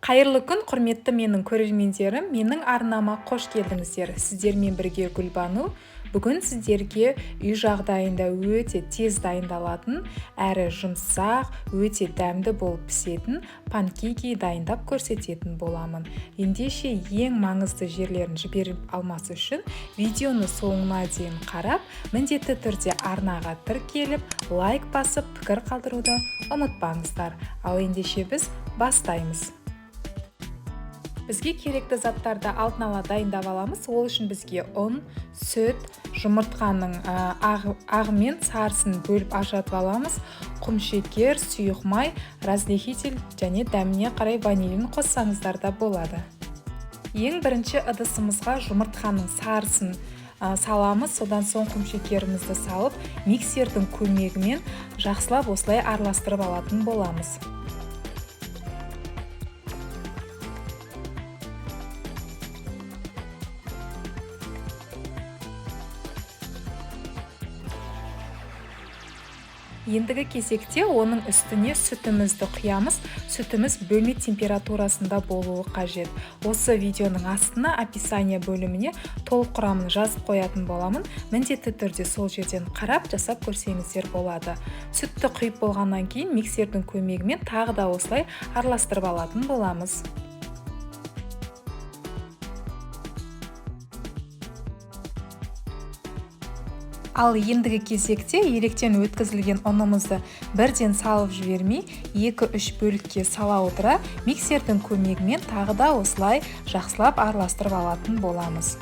Қайырлы күн, құрметті менің көрермендерім, менің арнама қош келдіңіздер. Сіздермен бірге Гүлбану. Бүгін сіздерге үй жағдайында өте тез дайындалатын, әрі жұмсақ, өте дәмді болып пісетін панкейки дайындап көрсететін боламын. Ендеше ең маңызды жерлерін жіберіп алмас үшін видеоны соңына дейін қарап, міндетті түрде арнаға тіркеліп, лайк басып, пікір қалдыруды ұмытпаңыздар. Ал ендеше біз бастаймыз. Бізге керекті заттарды алдын ала дайындап аламыз. Ол үшін бізге ұн, сүт, жұмыртқаның ағы мен сарысын бөліп ажыратып аламыз. Құмшекер, сұйық май, разрыхлитель және дәміне қарай ванилин қоссаңыздар да болады. Ең бірінші ыдысымызға жұмыртқаның сарысын саламыз, содан соң құмшекерімізді салып, миксердің көмегімен жақсылап осылай араластырып алатын боламыз. Ендігі кезекте оның үстіне сүтімізді құямыз. Сүтіміз бөлме температурасында болуы қажет. Осы видеоның астына описание бөліміне толық құрамын жазып қоятын боламын. Міндетті түрде сол жерден қарап жасап көрсеңіздер болады. Сүтті құйып болғаннан кейін миксердің көмегімен тағы да осылай араластырып алатын боламыз. Ал ендігі кезекте електен өткізілген ұнымызды бірден салып жібермей, 2-3 бөлікке сала отыра, миксердің көмегімен тағы да осылай жақсылап араластырып алатын боламыз.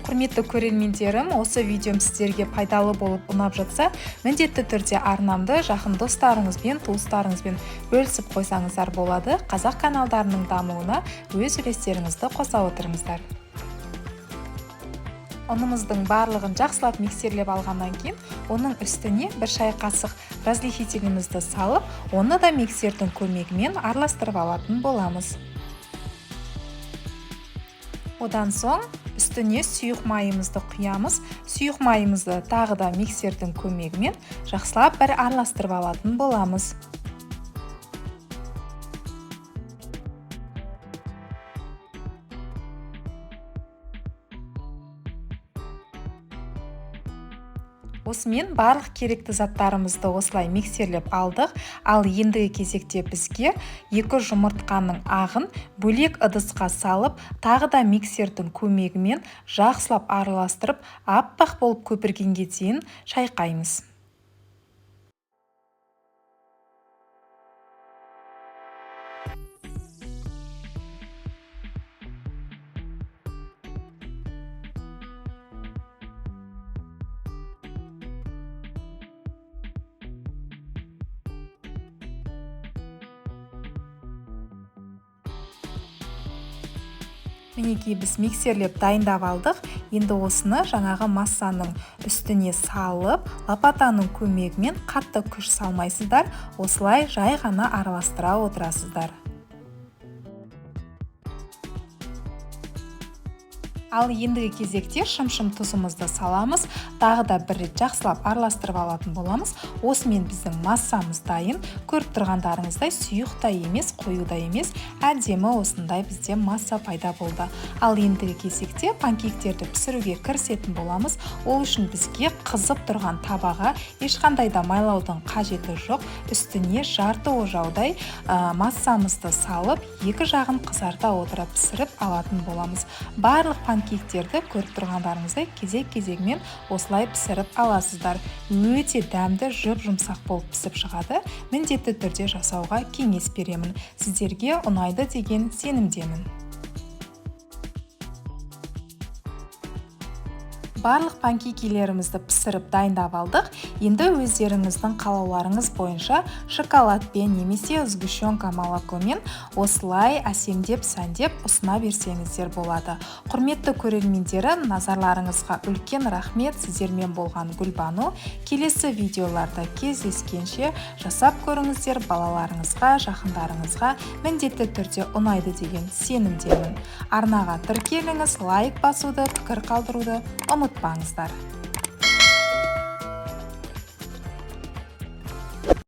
Құрметті көрермендерім, осы видеом сіздерге пайдалы болып ұнап жатса, міндетті түрде арнамды жақын достарыңызбен, туыстарыңызбен бөлісіп қойсаңыздар болады. Қазақ каналдарының дамуына өз үлестеріңізді қоса отырыңыздар. Ұнымыздың барлығын жақсылап миксерлеп алғаннан кейін, оның үстіне бір шай қасық разрыхлителімізді салып, оны да миксердің көмегімен араластырып алатын боламыз. Одан соң үстіне сұйық майымызды құямыз. Сұйық майымызды тағы да миксердің көмегімен жақсылап бір араластырып алатын боламыз. Осымен барлық керекті заттарымызды осылай миксерлеп алдық. Ал ендігі кезекте бізге 2 жұмыртқаның ағын бөлек ыдысқа салып, тағы да миксердің көмегімен жақсылап араластырып, аппақ болып көпіргенге дейін шайқаймыз. Мінекей біз миксерлеп дайындап алдық. Енді осыны жаңағы массаның үстіне салып, лопатаның көмегімен қатты күш салмайсыздар, осылай жай ғана араластыра отырасыздар. Ал ендігі кезекте шым-шым тұзымызды саламыз. Тағы да бір рет жақсылап араластырып алатын боламыз. Осымен біздің массамыз дайын. Көріп тұрғандарыңыздай сұйық та емес, қою да емес, әдемі осындай бізде масса пайда болды. Ал ендігі кезекте панкейктерді пісіруге кірісетін боламыз. Ол үшін бізге қызып тұрған табаға ешқандай да майлаудың қажеті жоқ. Үстіне жарты ожаудай массамызды салып, екі жағын қызарта отыра пісіріп алатын боламыз. Барлық панкейктерді көріп тұрғандарыңыздай кезек-кезегімен осылай пісіріп аласыздар. Өте дәмді, жұп-жұмсақ болып пісіп шығады. Міндетті түрде жасауға кеңес беремін. Сіздерге ұнайды деген сенімдемін. Барлық панкейкилерімізді пісіріп дайындап алдық. Енді өздеріңіздің қалауларыңыз бойынша шоколадпен немесе сгущенка молокомен осылай әсемдеп сәндеп ұсына берсеңіздер болады. Құрметті көрермендерім, назарларыңызға үлкен рахмет. Сіздермен болған Гүлбану. Келесі видеоларда кездескенше жасап көріңіздер, балаларыңызға, жақындарыңызға міндетті түрде ұнайды деген сенімдемін. Арнаға тіркеліңіз, лайк басуды, пікір қалдыруды ұмытпаңыздар.